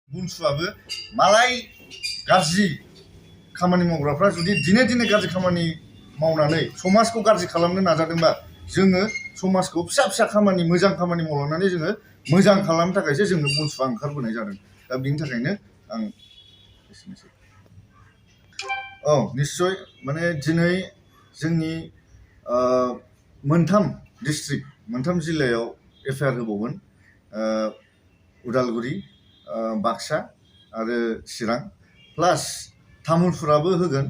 BoNSUआबो मालाय गाज्रि खामानि मावग्राफ्रा जुदि दिने दिने गाज्रि खामानि मावनानै समाजखौ गाज्रि खालामनो नाजादोंबा जोङो समाजखौ फिसा फिसा खामानि मोजां खामानि मावलांनानै जोङो मोजां खालामनो थाखायसो जोङो BoNSUआ ओंखारबोनाय जादों। दा बिनि थाखायनो आं एसेनोसै। औ निश्चय माने दिनै जोंनि मोनथाम डिस्ट्रिक्ट मोनथाम जिल्लायाव FIR होबावगोन उदालगुरि बाक्सा आरो चिरां प्लास तामुलपुराबो होगोन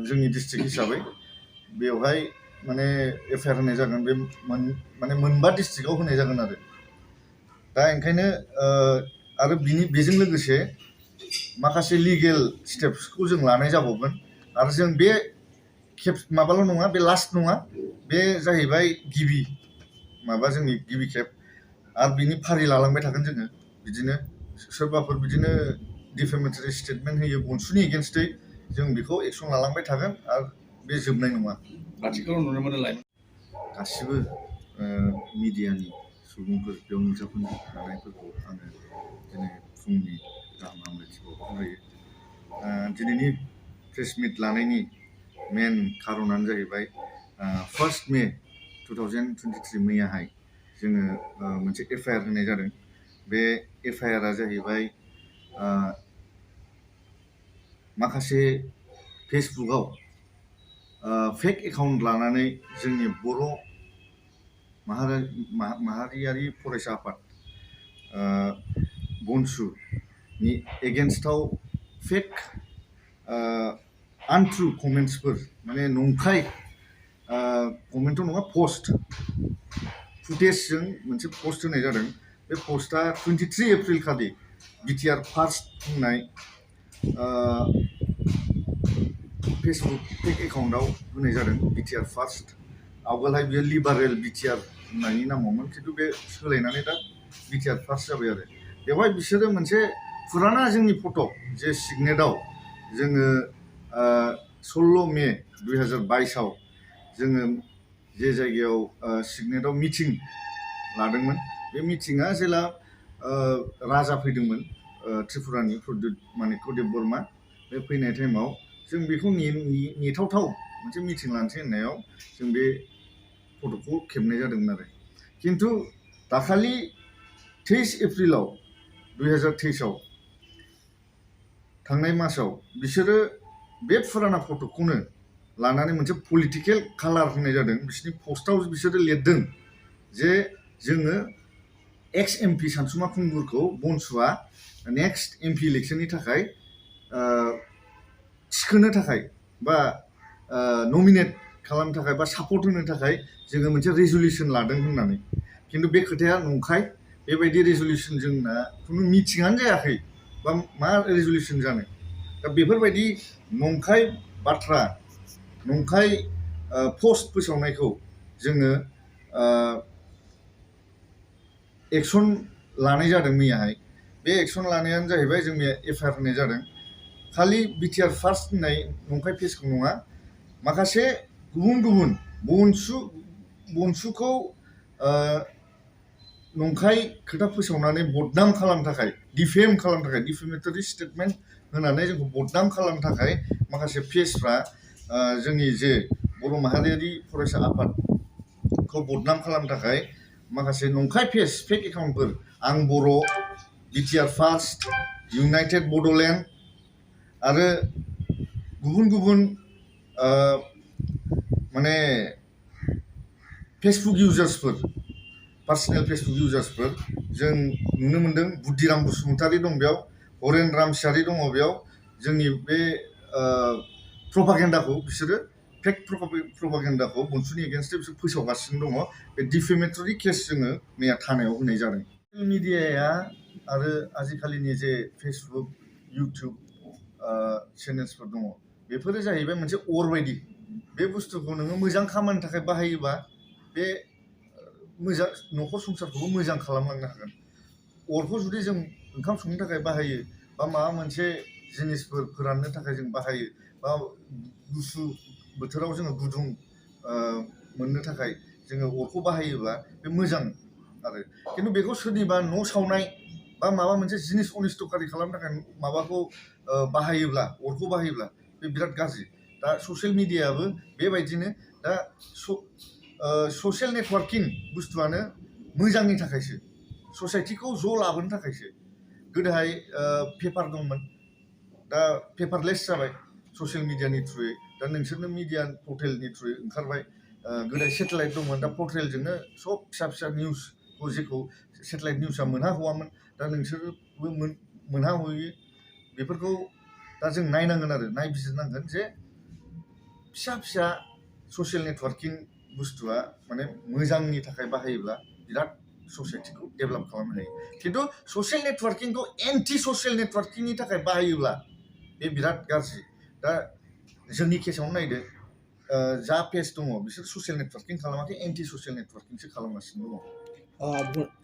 जोंनि डिस्ट्रिक्ट हिसाबै बेवहाय माने FIR होनाय जागोन बे माने मोनबा डिस्ट्रिक्टआव होनाय जागोन आरो दा ओंखायनो आरो बेजों लोगोसे माखासे लिगेल स्टेप्सखौ जों लानाय जाबावगोन आरो जों बे खेब माबाल' नङा बे लास्ट नङा बे जाहैबाय गिबि माबा जोंनि गिबि खेब आरो बिनि फारि लालांबाय थागोन जोङो बिदिनो सोरबाफोर बिदिनो डिफेमेटरि स्टेटमेन्ट होयो BoNSUनि एगेन्स्टै जों बेखौ एक्सन लालांबाय थागोन आरो बे जोबनाय नङा। आथिखालाव नुनो मोनो लाइमोन गासिबो मिडियानि सुबुंफोर बेयाव नुजाफैनो हानायफोरखौ आङो दिनै फुंनि गाहाम हामलायथिखौ बावहरनाय जायो। दिनैनि प्रेस मिट लानायनि मेन खारनानो जाहैबाय 1 मे 2023 मैयाहाय जोङो मोनसे FIR होनाय जादों। बे FIRआ जाहैबाय माखासे फेसबुकआव फेक एकाउन्ट लानानै जोंनि बर' माहारियारि फरायसा आफाद BoNSUनि एगेन्स्टआव फेक आनट्रु कमेन्ट्सफोर माने नंखाय कमेन्टथ' नङा पस्ट फुटेजजों मोनसे पस्ट होनाय जादों। बे पस्टआ 23 एप्रिल खालि BTR फार्स्ट होननाय फेसबुक फेक एकाउन्टआव होनाय जादों BTR फार्स्ट आवगोलहाय बियो लिबारेल BTR होननायनि नामावमोन खिन्थु बे सोलायनानै दा BTR फार्स्ट जाबाय आरो बेवहाय बिसोरो मोनसे फुराना जोंनि फट' जे सिगनेटआव जोङो 16 मे 2022आव जोङो जे जायगायाव सिगनेटआव मिटिं लादोंमोन बे मिटिङा जेला राजा फैदोंमोन त्रिपुरानि मानिकय देब बर्मा बे फैनाय टाइमाव जों बेखौ नेथावथाव मोनसे मिटिं लानोसै होननायाव जों बे फट'खौ खेबनाय जादोंमोन आरो खिन्थु दाखालि 23 एप्रिलाव 2023आव थांनाय मासाव बिसोरो बे फुराना फट'खौनो लानानै मोनसे पलिटिकेल कालार होनाय जादों। बिसोरनि पस्टआव बिसोरो लिरदों जे जोङो एक्स MP सानसुमा खुंगुरखौ BoNSUआ नेक्स्ट MP इलेक्सननि थाखाय थिखोनो थाखाय बा नमिनेट खालामनो थाखाय बा सापर्ट होनो थाखाय जोङो मोनसे रेजुलेसन लादों होननानै खिन्थु बे खोथाया नंखाय बेबायदि रेजुलेसन जोंना खुनु मिटिङानो जायाखै बा मा रेजुलेसन जानो दा बेफोरबायदि नंखाय बाथ्रा नंखाय पस्ट फोसावनायखौ जोङो एक्सन लानाय जादों मैयाहाय बे एक्सन लानायानो जाहैबाय जों FIR होनाय जादों खालि BTR फार्स्ट होननाय नंखाय पेजखौ नङा माखासे गुबुन BoNSUखौ नंखाय खोथा फोसावनानै बदनाम खालामनो थाखाय डिफेम खालामनो थाखाय डिफेमेटरि स्टेटमेन्ट होनानै जोंखौ बदनाम खालामनो थाखाय माखासे पेजफ्रा जोंनि जे बर' माहारियारि फरायसा आफादखौ बदनाम खालामनो थाखाय माखासे नंखाय पेज फेक एकाउन्टफोर आं बर' BTR फार्स्ट इउनाइटेड बड'लेण्ड आरो गुबुन माने फेसबुक इउजार्सफोर पार्सनेल फेसबुक इउजार्सफोर जों नुनो मोनदों बुद्धिराम बसुमतारी दं बेयाव हरेन रामसियारि दङ बेयाव जोंनि बे प्रपागेन्डाखौ बिसोरो फेक प्रपागेन्डाखौ BoNSUनि एगेन्स्टै बिसोर फोसावगासिनो दङ बे डिफेमेटरि केस जोङो मैया थानायाव होनाय जादों। मिडियाया आरो आजिखालिनि जे फेसबुक इउटुब चेनेल्सफोर दङ बेफोरो जाहैबाय मोनसे अर बायदि बे बुस्थुखौ नोङो मोजां खामानिनि थाखाय बाहायोबा बे मोजां न'खर संसारखौबो मोजां खालामलांनो हागोन अरखौ जुदि जों ओंखाम संनो थाखाय बाहायो बा माबा मोनसे जिनिसफोर फोराननो थाखाय जों बाहायो बा गुसु बोथोराव जोङो गुदुं मोननो थाखाय जोङो अरखौ बाहायोब्ला बे मोजां आरो खिन्थु बेखौ सोरनिबा न' सावनाय बा माबा मोनसे जिनिस अनिष्टकारि खालामनो थाखाय माबाखौ बाहायोब्ला अरखौ बाहायोब्ला बे बिराद गाज्रि दा ससियेल मिडियायाबो बेबायदिनो दा ससियेल नेटवार्किं बुस्थुआनो मोजांनि थाखायसो ससाइटिखौ ज' लाबोनो थाखायसो गोदोहाय पेपार दंमोन दा पेपारलेस जाबाय ससियेल मिडियानि थ्रुयै दा नोंसोरनो मिडिया पर्टेलनि थ्रुयै ओंखारबाय गोदाय सेटेलाइट दंमोन दा पर्टेलजोंनो सब फिसा फिसा निउसखौ जेखौ सेटेलाइट निउसआ मोनहाहवामोन दा नोंसोरबो मोनहाहयो बेफोरखौ दा जों नायनांगोन आरो नायबिजिरनांगोन जे फिसा फिसा ससियेल नेटवार्किं बुस्थुआ माने मोजांनि थाखाय बाहायोब्ला बिराद ससाइटिखौ डेभेलप खालामनो हायो खिन्थु ससियेल नेटवार्किंखौ एन्टि ससियेल नेटवार्किंनि थाखाय बाहायोब्ला बे बिराद गाज्रि दा जोंनि केसावनो नायदो जा पेज दङ बिसोर ससियेल नेटवार्किं खालामाखै एन्टि ससियेल नेटवार्किंसो खालामगासिनो दङ